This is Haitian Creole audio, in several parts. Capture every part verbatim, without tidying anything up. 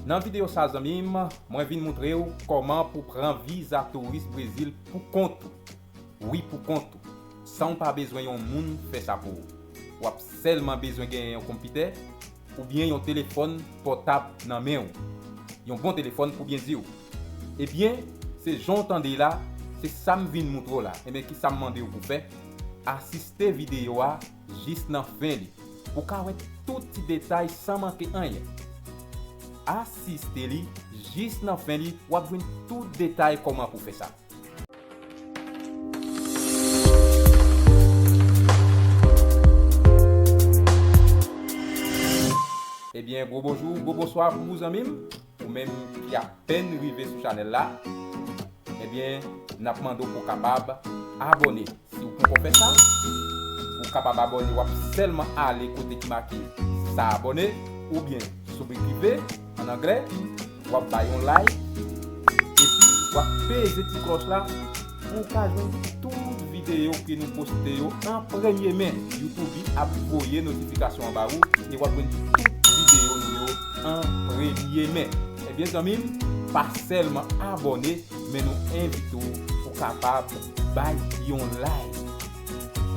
Nan videyo sa, zanmi m, mwen vin moutre w kòman pou pran viza touris Brezil pou kont ou. Wi, pou kont ou. San w pa bezwen yon moun fè sa pou ou. W ap sèlman bezwen genyen yon konpitè oubyen yon telefòn pòtab nan men w. Yon bon telefòn pou byen di w. Ebyen, se jan w tande la, se sa m vin moutre w la. Ebyen, ki sa m mande w pou fè? Asiste videyo a jis nan fen li. Pou w ka wè tout ti detay san manke anyen. Asiste li jis nan fen li, w ap jwenn tout detay kòman pou fè sa. Ebyen, gwo bonjou, gwo bonswa pou ou, zanmi m. Ou menm ki apèn rive sou chanèl la, ebyen, n ap mande w pou w kapab abòne. Si w poko fè sa, ou kapab abòne, w ap sèlman ale kote ki make s'abonner oubyen s'abonner, an anglè, w ap bay yon like, epi w ap peze ti klòch la pou w ka jwenn tout videyo ke nou poste yo an premye men. YouTube ap voye notifikasyon an ba ou e w ap jwenn tout videyo nou yo an premye men. Ebyen, zanmi m, pa sèlman abòne, men nou envite w pou w kapab bay yon like.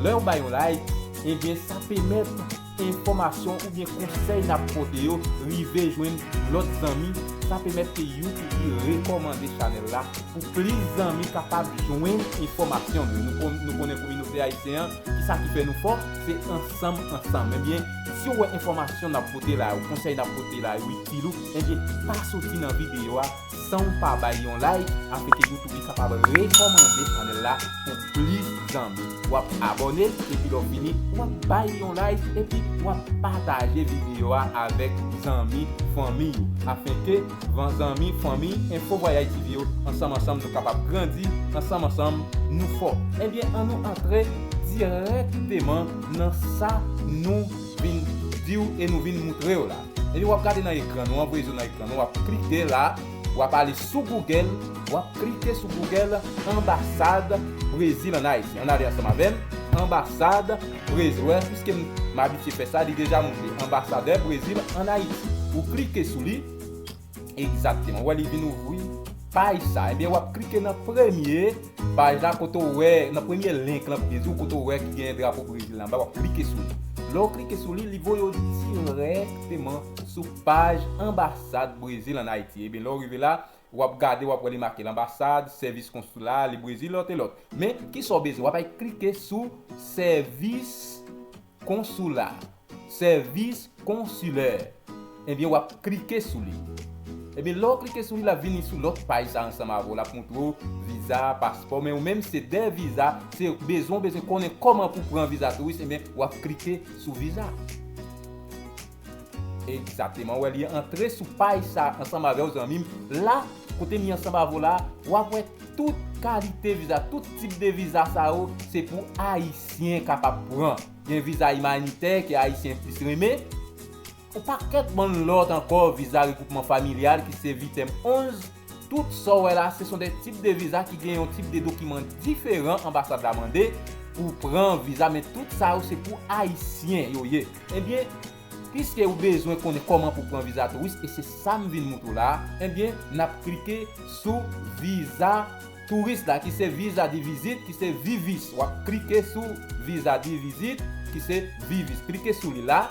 Lè w bay yon like, ebyen, sa pèmèt enfòmasyon oubyen konsèy n ap pote yo rive jwenn lòt zanmi. Sa pèmèt ke YouTube li rekòmande chanèl la pou plis zanmi kapab jwenn enfòmasyon nou. Nou kon-, nou konnen kominote ayisyen an, ki sa ki fè nou fò, se ansanm, ansanm. Ebyen, si w wè enfòmasyon n ap pote la yo, konsèy n ap pote la yo itil ou, ebyen, pa soti nan videyo a san w pa bay yon like, afin ke YouTube li kapab rekòmande chanèl la pou plis zanmi. W ap abòne, epi lè w fini, w ap bay yon like, epi w ap pataje videyo a avèk zanmi, fanmi w, afin ke van zanmi, fanmi, Enfo Vwayaj T V yo, ansanm, ansanm, nou kapab grandi, ansanm, ansanm, nou fò. Ebyen, ann nou antre dirèkteman nan sa nou vin di w e nou vin moutre w la. Ebyen, w ap gade nan ekran nou an, w ap klike la, w ap ale sou Google, w ap klike sou Google Anbasad Brezil ann Ayiti. Ann ale ansanm avè m, Anbasad Brezil. Wè, piske m, m abitye fè sa, li deja moute Anbasadè Brezil ann Ayiti. Ou klike sou li, egzakteman. Wè, li vin ouvri paj sa. Ebyen, w ap klike nan premye paj la, kote w wè, nan premye link lan, pou byen di w, kote w wè ki gen drapo Brezil la anba, w ap klike sou li. Lè w klike sou li, li voye w dirèkteman sou paj anbasad Brezil ann Ayiti. Ebyen, lè w rive la, w ap gade, w ap wè li make lanbasad, sèvis konsila, li Brezil, lòt e lòt. Men, ki sa w bezwen? W ap al klike sou sèvis konsila, sèvis konsilè. Ebyen, w ap klike sou li. Ebyen, lè w klike sou li, l ap vini sou lòt paj sa ansanm avè w. L ap montre w viza, paspò, men ou menm se de viza, se bezwen, w bezwen konnen kòman pou pran viza touris, ebyen, w ap klike sou viza. Egzakteman, wè, li antre sou paj sa ansanm avè w, zanmi m. La, kote m ye ansanm avè w la, w ap wè tout kalite viza, tout tip de viza sa yo, se pou Ayisyen kapab pran. Gen viza imanitè ke Ayisyen plis renmen. Yon pakèt bann lòt ankò, viza regwoupman familyal ki se vitèm onz. Tout sa w wè la, se son de tip de viza ki gen yon tip de dokiman diferan anbasad la mande pou pran viza, men tout sa yo se pou Ayisyen yo ye. Ebyen, piske ou bezwen konnen kòman pou pran viza touris, e se sa m vin moutre w la, ebyen, n ap klike sou viza touris la, ki se viza di vizit, ki se vivis. W ap klike sou viza di vizit, ki se vivis. Klike sou li la.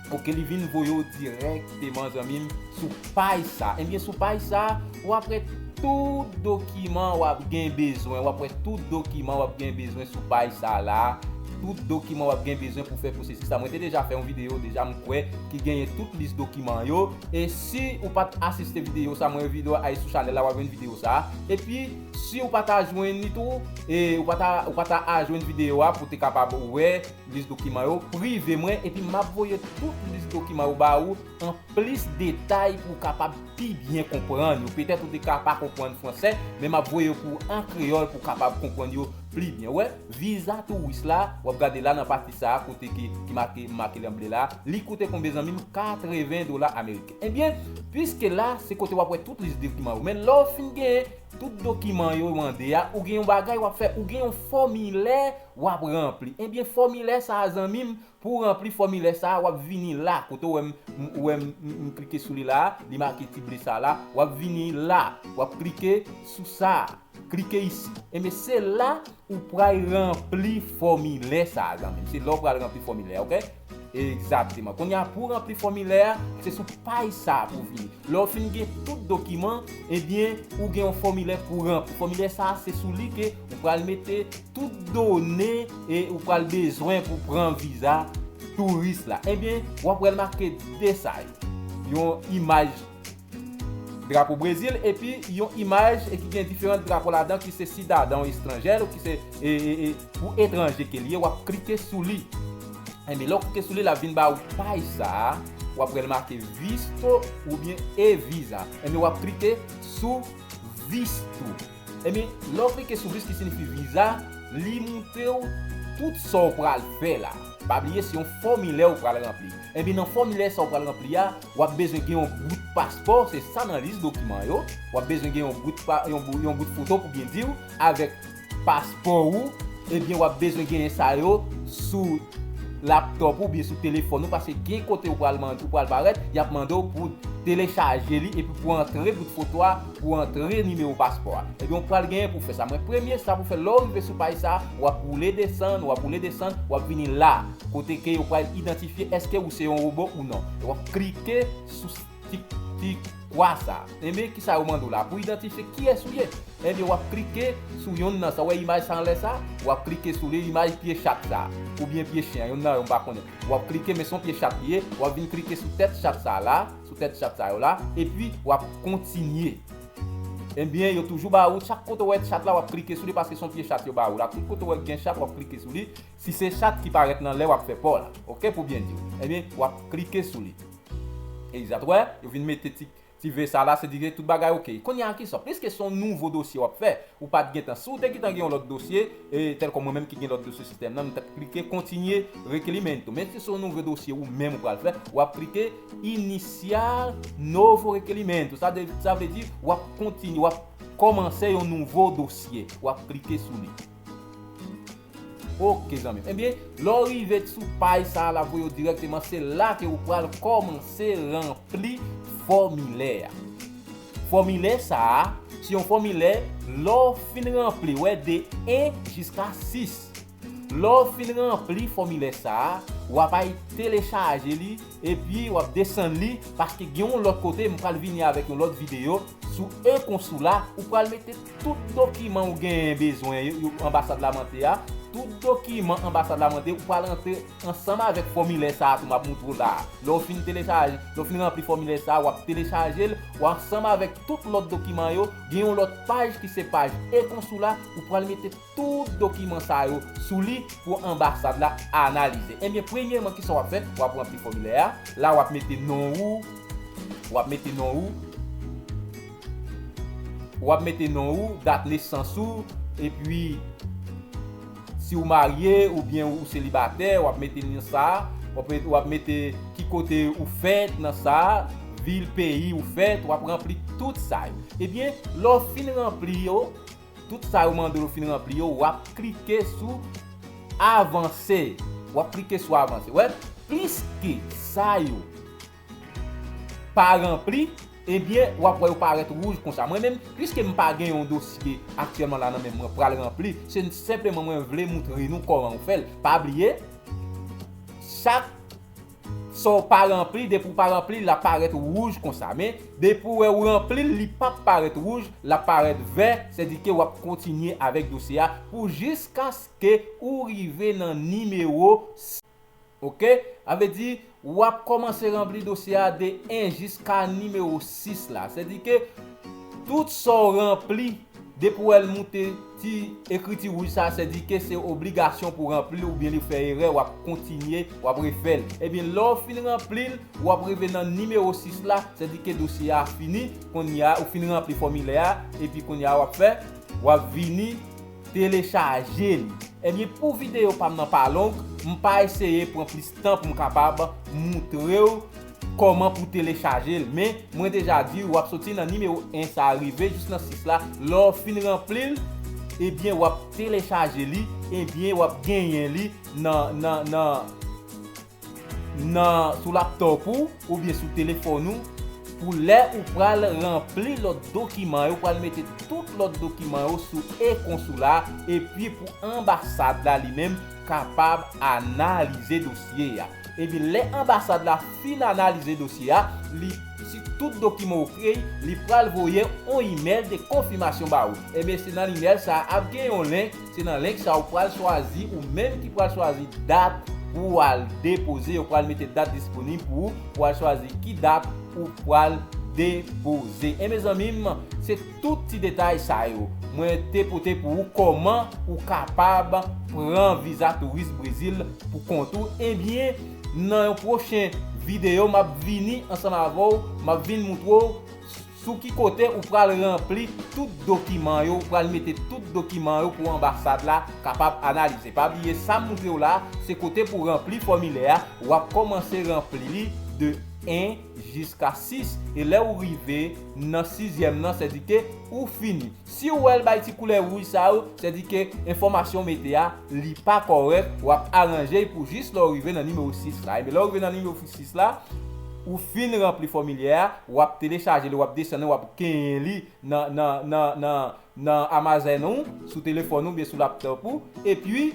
Oke, li vin voye w dirèkteman, zanmi m, sou paj sa. Ebyen, sou paj sa, w ap wè tout dokiman w ap gen bezwen. W ap wè tout dokiman w ap gen bezwen sou paj sa la. Tout dokiman w ap gen bezwen pou fè pwosesis la. Mwen te deja fè yon videyo deja, m kwè, ki genyen tout lis dokiman yo. E si ou pa t asiste videyo sa, mwen envite w al sou chanèl la, w ap jwenn videyo sa. Epi, si ou pa ta jwenn li tou, e ou pa ta, ou pa ta a jwenn videyo a pou te kapab wè lis dokiman yo, prive mwen, epi m ap voye tout lis dokiman yo ba ou an plis detay pou w kapab pi byen konprann yo. Petèt ou te ka pa konprann fransè, men m ap voye yo pou ou an kreyòl pou w kapab konprann yo pli byen. Wè, viza touris la, w ap gade la nan pati sa a kote ki, ki make, make l an ble la, li koute konbyen, zanmi m? Katreven dola ameriken. Ebyen, piske la, se kote w ap wè tout lis dokiman yo. Men lè w fin genyen Tout dokiman yo mande a, ou gen yon bagay w ap fè, ou gen yon fòmilè w ap ranpli. Ebyen, fòmilè sa a, zanmi m, pou w ranpli fòmilè sa a, w ap vini la, kote w wè m, m, w wè m, m, m klike sou li la, li make ti ble sa la, w ap vini la, w ap klike sou sa a. Klike isi. Ebyen, se la ou pral ranpli fòmilè sa a, zanmi m. Se la w pral ranpli fòmilè a, oke? Egzakteman. Kounye a, pou w ranpli fòmilè a, se sou paj sa a pou w vini. Lè w fin gen tout dokiman, ebyen, ou gen yon fòmilè pou w ranpli. Fòmilè sa a, se sou li ke ou pral mete tout done e ou pral bezwen pou pran viza touris la. Ebyen, w ap wè l make de sa yo. Yon imaj drapo Brezil, epi yon imaj e ki gen diferan drapo ladan ki se sidadan estranjè ou ki se e, e, e, pou etranje ke l ye, w ap klike sou li. Enben, lè w klike sou li, l ap vin ba ou paj sa a, w ap wè l make visto oubyen e-viza. Enben, w ap klike sou visto. Enben, lè w klike sou visto ki siyifi viza, li montre w tout sa w pral fè la. Pa bliye, se yon fòmilè w pral ranpli. Enben, nan fòmilè sa w pral ranpli a, w ap bezwen gen yon bout paspò, se sa nan lis dokiman yo. W ap bezwen gen yon bout, pa, yon, bout- yon bout foto pou byen di w, avèk paspò ou, ebyen, w ap bezwen genyen sa yo sou laptòp ou, oubyen sou telefòn ou, paske gen kote ou pral mande, ou pral parèt, y ap mande w pou telechaje li, epi pou antre bout foto a, pou antre nimewo paspò a. Ebyen, ou pral genyen pou fè sa. Mwen, premye sa pou fè, lè w rive sou paj sa, w ap woule desann, w ap woule desann, w ap vini la, kote ke yo pral idantifye èske ou se yon wobo ou non. E w ap klike sou ti, ti kwa sa. Ebyen, kisa yo mande w la? Pou idantifye kiyès ou ye. Ebyen, w ap klike sou yonn nan sa. Ou wè imaj sa anlè sa? W ap klike sou li, imaj pye chat sa. Oubyen pye chen, yonn nan yo, m pa konnen. W ap klike, men se yon pye chat li ye. W ap vin klike sou tèt chat sa la, sou tèt chat sa yo la. Epi, w ap kontinye. Ebyen, yo toujou ba ou, chak kote w wè chat la, w ap klike sou li paske se yon pye chat yo ba ou la. Tout kote w wè gen chat, w ap klike sou li. Si se chat ki parèt nan lè w ap fè pa w la. Oke, pou byen di w. Ebyen, w ap klike sou li. Egzat, wè, yo vin mete ti, ti ve sa la, se di ke tout bagay oke. Kounye a ki sa? Piske se yon nouvo dosye w ap fè, ou pa t gentan. Si w te gentan gen yon lòt dosye, e, tèlkòm mwen menm ki gen lòt dosye sistèm nan, m t ap klike kontinye rekelimento. Men si se yon nouvo dosye ou menm ou pral fè, w ap klike iniciar novo requerimento. Sa de, sa vle di, w ap kontinye, w ap kòmanse yon nouvo dosye. W ap klike sou li. Oke, zanmi m. Ebyen, lè w rive sou paj sa a, l ap voye w dirèkteman, se la ke ou pral kòmanse ranpli fòmilè a. Fòmilè sa a, se yon fòmilè, lè w fin ranpli, wè, de en jiska sis. Lè w fin ranpli fòmilè sa a, w ap al telechaje li, epi w ap desann li, paske gen yon lòt kote, m pral vini avèk yon lòt videyo sou e-Consul la, ou pral mete tout dokiman ou genyen bezwen yo, yo anbasad la mande a, tout dokiman anbasad la mande, ou pral antre ansanm avèk fòmilè sa a tou m ap montre w la a. Lè w fin telechaje, lè w fin ranpli fòmilè sa a, w ap telechaje l, w ansanm avèk tout lòt dokiman yo, gen yon lòt paj ki se paj e-Consul la, ou pral mete tout dokiman sa yo sou li pou anbasad la analize. Ebyen, premyèman, kisa w ap fè? W ap ranpli fòmilè a. La, w ap mete non ou, w ap mete non ou, w ap mete non ou, dat nesans ou, epi si w marye oubyen ou selibatè, w ap mete nan sa, w ap met-, w ap mete ki kote ou fèt nan sa, vil, peyi ou fèt, w ap ranpli tout sa yo. Ebyen, lè w fin ranpli yo, tout sa yo mande w fin ranpli yo, w ap klike sou avanse. W ap klike sou avanse. Wè, pliske sa yo pa ranpli, ebyen, w ap wè yo parèt wouj konsa. Mwen menm, piske m pa gen yon dosye aktyèlman la nan men m, mwen pral ranpli, se senpleman mwen vle montre nou kòman ou fè l. Pa bliye, chak sa w pa ranpli, depi w pa ranpli, l ap parèt wouj konsa. Men, depi w wè w ranpli l, li p ap parèt wouj, l ap parèt vè, sèdike w ap kontinye avèk dosye a pou jiskaske ou rive nan nimewo, oke? Sa vle di, w ap kòmanse ranpli dosye a de en jiska nimewo sis la. Sèdike, tout sa w ranpli, depi w wè l moute ti ekriti wouj sa, sèdike se obligasyon pou w ranpli l oubyen li fè erè, w ap kontinye, w ap refè l. Ebyen, lè w fin ranpli l, w ap rive nan nimewo sis la, sèdike dosye a fini, kounye a, ou fin ranpli fòmilè a, epi kounye a w ap fè, w ap vini telechaje li. Ebyen, pou videyo pa m nan pa long, m pa eseye pran plis tan pou m kapab montre w kòman pou telechaje l. Men, mwen deja di w, w ap soti nan nimewo en sa a rive jis nan sis la. Lè w fin ranpli l, ebyen, w ap telechaje li, ebyen, w ap genyen li nan, nan, nan, nan, sou laptòp ou oubyen sou telefòn ou. Pou lè ou pral ranpli lòt dokiman yo, ou pral mete tout lòt dokiman yo sou e-konsula, epi pou anbasad la li menm kapab analize dosye a. Ebyen, lè anbasad la fin analize dosye a, li, si tout dokiman oke, li pral voye yon imèl de konfimasyon ba ou. Ebyen, se nan imèl sa a ap gen yon link, se nan link sa a ou pral chwazi, ou menm ki pral chwazi dat pou w al depoze, yo pral mete dat disponib pou ou, pou w al chwazi ki dat ou pral depoze. E mezanmi m, se tout ti detay sa yo mwen te pote pou ou, kòman ou kapab pran viza touris Brezil pou kont ou. Ebyen, nan yon pwochen videyo, m ap vini ansanm avè w, m ap vin moutre w sou ki kote ou pral ranpli tout dokiman yo, ou pral mete tout dokiman yo pou anbasad la kapab analize. Pa bliye, sa m moutre w la, se kote pou ranpli fòmilè a, w ap kòmanse ranpli li de en jiska sis. E lè ou rive nan sizyèm nan, sèdike ou fini. Si w wè l bay ti koulè wouj sa yo, sèdike enfòmasyon w mete a, li pa kòrèk, w ap aranje l pou jis lè w rive nan nimewo sis la. Ebyen, lè w rive nan nimewo sis la, ou fin ranpli fòmilè a, w ap telechaje li, w ap desann li, w ap genyen li nan, nan, nan, nan, nan amazèn ou, sou telefòn ou, oubyen sou laptòp ou. Epi,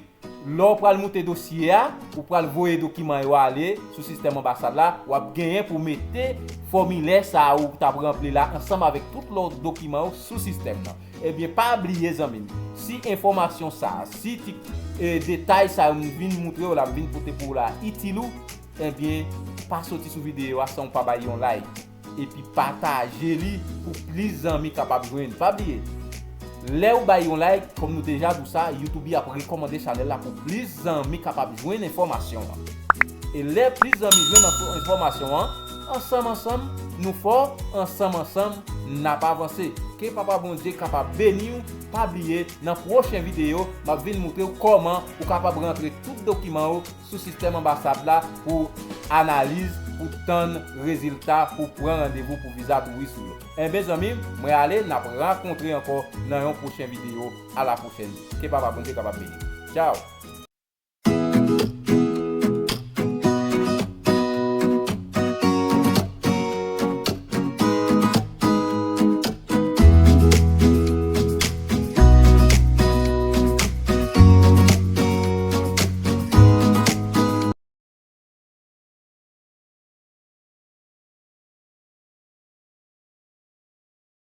lè w pral moute dosye a, ou pral voye dokiman yo ale sou sistèm anbasad la, w ap genyen pou mete fòmilè sa a ou t ap ranpli la ansanm avèk tout lòt dokiman yo sou sistèm nan. Ebyen, pa bliye, zanmi m, si enfòmasyon sa a, si ti, e, detay sa yo m vin moutre w la, m vin pote pou w la, itil ou, ebyen, pa soti sou videyo a san w pa bay yon like. Epi pataje li pou plis zanmi kapab jwenn. Pa bliye, lè ou bay yon like, kòm nou deja di w sa, YouTube ap rekòmande chanèl la pou plis zanmi kapab jwenn enfòmasyon an. E lè plis zanmi jwenn enfò-, enfòmasyon an, ansanm ansanm, nou fò, ansanm ansanm, n ap avanse. Ke Papa Bondye kapab beni w. Pa bliye, nan pwochen videyo, m ap vin moutre w kòman ou kapab rantre tout dokiman ou sou sistèm anbasad la pou analiz, pou tann rezilta, pou pran randevou pou viza touris ou yo. Enben, zanmi m, mwen ale, n ap rakontre ankò nan yon pwochen videyo. A la pwochèn. Ke Papa Bondye kapab beni. Tchaw!